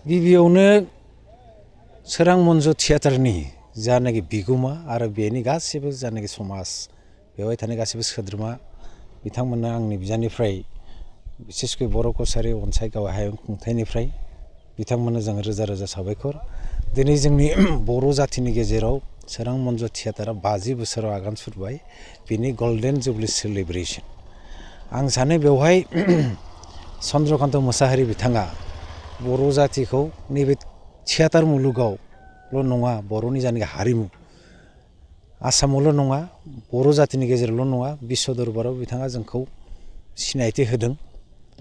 गिबियावनो सोरां मन्जु थियाटारनि जानाखि बिगुमा आरो बेनि गासिबो जानाखि समाज बेवहाय थानाय गासिबो सोद्रोमा बिथांमोननो आंनि बिजानिफ्राय बिसेसकै बर' कसारि अनसायगाव हायुं खुंथायनिफ्राय बिथांमोननो जों रोजा रोजा साबायखर। दिनै जोंनि बर' जाथिनि गेजेराव सोरां मन्जु थियाटारा 50 बोसोराव आगान सुरबाय बिनि गल्डेन जुबलि सेलिब्रेसन। आं सानो बेवहाय चन्द्रकान्त मोसाहारि बिथाङा बर' जातिखौ नैबे थियाटार मुलुगावल' नङा बर'नि जानाखि हारिमु आसामावल' नङा बर' जातिनि गेजेरावल' नङा बिश्व दरबाराव बिथाङा जोंखौ सिनायथि होदों,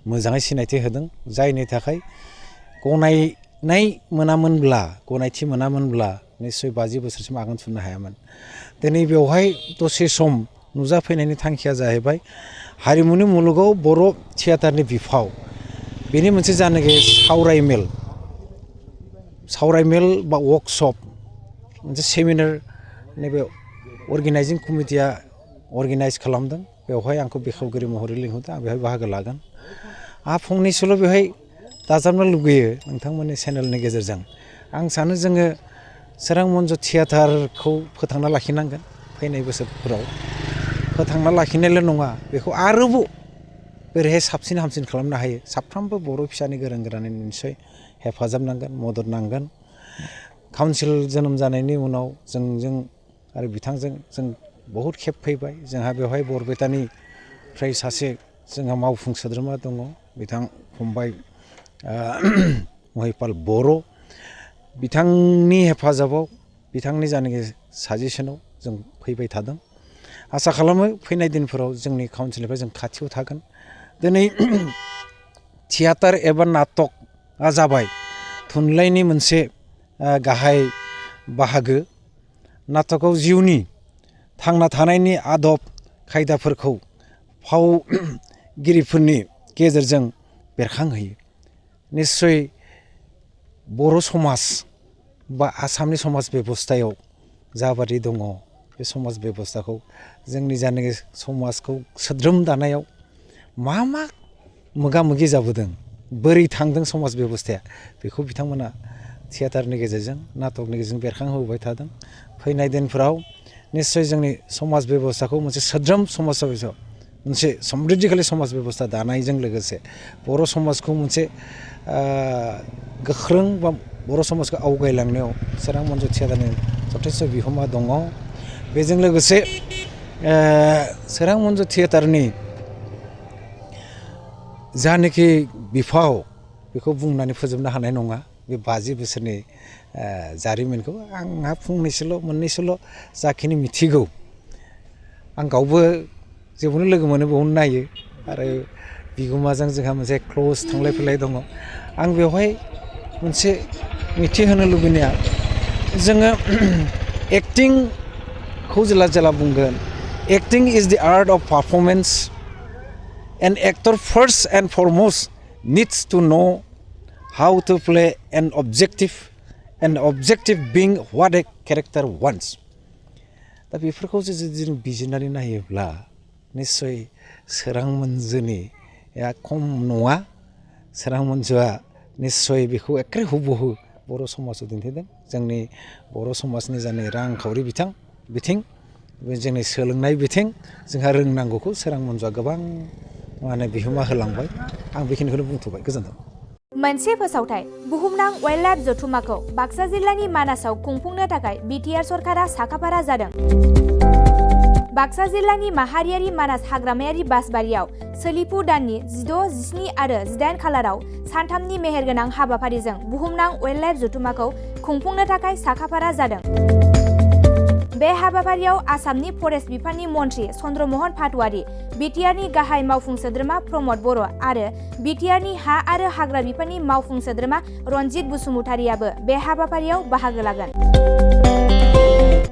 मोजाङै सिनायथि होदों, जायनि थाखाय गनायथि मोनामोनब्ला निस्सय 50 बोसोरसिम आगान सुरनो हायामोन। दिनै बेवहाय दसे सम नुजाफैनायनि थांखिया जाहैबाय हारिमुनि मुलुगाव बर' थियाटारनि बिफाव बेनि मोनसे जानाखि सावरायमेल बा वर्कशप मोनसे सेमिनार नैबे अर्गेनाइजिं कमिटिया अर्गेनाइज खालामदों। बेवहाय आंखौ बेखेवगिरि महरै लिंहरदों, आं बेवहाय बाहागो लागोन। आंहा फंनैसोल' बेवहाय दाजाबनो लुगैयो नोंथांमोननि चेनेलनि गेजेरजों। आं सानो जोङो सोरां मन्जु थियाटारखौ फोथांना लाखिनांगोन। फैनाय बोसोरफोराव फोथांना लाखिनायल' नङा बेखौ आरोबाव बोरैहाय साबसिन हामसिन खालामनो हायो साफ्रोमबो बर' फिसानि गोरों गोरानि निस्सय हेफाजाब नांगोन, मदद नांगोन। काउन्सिल जोनोम जानायनि उनाव जोंजों आरो बिथांजों जों बहुद खेब फैबाय। जोंहा बेवहाय बरपेटानिफ्राय सासे जोंहा मावफुं सोद्रोमा दङ, बिथां फंबाय महिपाल बर'। बिथांनि हेफाजाबाव बिथांनि जानाखि साजेसनाव जों फैबाय थादों। आसा खालामो फैनाय दिनफोराव जोंनि काउन्सिलनिफ्राय जों खाथियाव थागोन। दिनै थियाटार एबा नाटकआ जाबाय थुनलाइनि मोनसे गाहाय बाहागो। नाटकआव जिउनि थांना थानायनि आदब खायदाफोरखौ फावगिरिफोरनि गेजेरजों बेरखांहोयो। निस्सय बर' समाज बा आसामनि समाज बेबस्थायाव जाबादि दङ बे समाज बेबस्थाखौ जोंनि जानाखि समाजखौ सोद्रोम दानायाव मा मोगा मोगि जाबोदों, बोरै थांदों समाज बेबस्थाया, बेखौ बिथांमोना थियाटारनि गेजेरजों नाटकनि गेजेरजों बेरखांहोबाय थादों। फैनाय दिनफोराव निस्सय जोंनि समाज बेबस्थाखौ मोनसे सोद्रोम समाज मोनसे समृद्धिशालि समाज बेबस्था दानायजों लोगोसे बर' समाजखौ मोनसे गोख्रों बा बर' समाजखौ आवगायलांनायाव सोरां मन्जु थियाटारनि जथेस्थ' बिहोमा दङ। बेजों लोगोसे सोरां मन्जु थियाटारनि जानाखि बिफाव बेखौ बुंनानै फोजोबनो हानाय नङा बे 50 बोसोरनि जारिमिनखौ। आंहा मोननैसोल' जाखिनि मिथिगौ, आं गावबो जेखौनो लोगो मोनो बेयावनो नायो आरो बिगुमाजों जोंहा मोनसे क्ल'ज थांलाय फैलाय दङ। आं बेवहाय मोनसे मिथिहोनो लुबैनाया जोङो एक्टिंखौ जेला बुंगोन, acting is the art of performance an actor first and foremost needs to know how to play an objective being what a character wants. दा बेफोरखौ जुदि जों बिजिरनानै नायोब्ला निस्सय सोरां मन्जुनिया खम नङा। सोरां मन्जुआ निस्सय बेखौ एखे हुबहु बर' समाजाव दिन्थिदों। जोंनि बर' समाजनि जानाय रांखावरि बिथिं जोंनि सोलोंनाय बिथिं जोंहा रोंनांगौखौ सोरां मन्जुआ गोबां बिहोमा होलांबाय। आं बेखिनिखौनो बुंथ'बाय, गोजोन्थों। मोनसे फोसावथाय बुहुमनां वाइल्डलाइफ जथुम्माखौ बाक्सा जिल्लानि मानासाव खुंफुंनो थाखाय बिटिआर सरकारा साखाफारा जादों। बाक्सा जिल्लानि माहारियारि मानास हाग्रामायारि बासबारियाव सोलिफु दाननि 16, 17 आरो 18 खालाराव सानथामनि मेहेरगोनां हाबाफारिजों बुहुमनां वाइल्डलाइफ जथुम्माखौ खुंफुंनो थाखाय साखाफारा जादों। बे हाबाफारियाव आसामनि फरेस्ट बिफाननि मन्थ्रि चन्द्रमहन पाटवारी, बिटिआरनि गाहाय मावफुं सोद्रोमा प्रमद बर' आरो बिटिआरनि हा आरो हाग्रा बिफाननि मावफुं सोद्रोमा रनजित बसुमतारियाबो बे हाबाफारियाव बाहागो लागोन।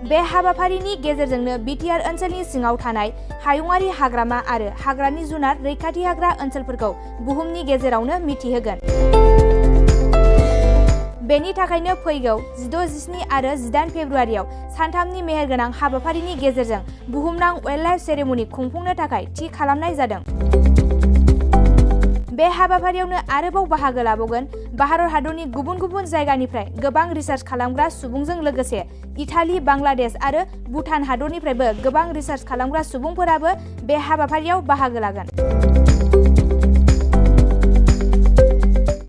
बे हाबाफारिनि गेजेरजोंनो बिटिआर ओनसोलनि सिङाव थानाय हायुङारि हाग्रामा आरो हाग्रानि जुनार रैखाथि होग्रा ओनसोलफोरखौ बुहुमनि गेजेरावनो मिथिहोगोन। बेनि थाखायनो फैगौ 16, 17 आरो 18 फेब्रुआरियाव सानथामनि मेहेरगोनां हाबाफारिनि गेजेरजों बुहुमनां वाइल्डलाइफ सेरेमनि खुंफुंनो थाखाय थि खालामनाय जादों। बे हाबाफारियावनो आरोबाव बाहागो लाबावगोन भारत हादरनि गुबुन गुबुन जायगानिफ्राय गोबां रिसार्च खालामग्रा सुबुंजों लोगोसे इटाली, बांलादेश आरो भुटान हादरनिफ्रायबो गोबां रिसार्च खालामग्रा सुबुंफोराबो बे हाबाफारियाव बाहागो लागोन।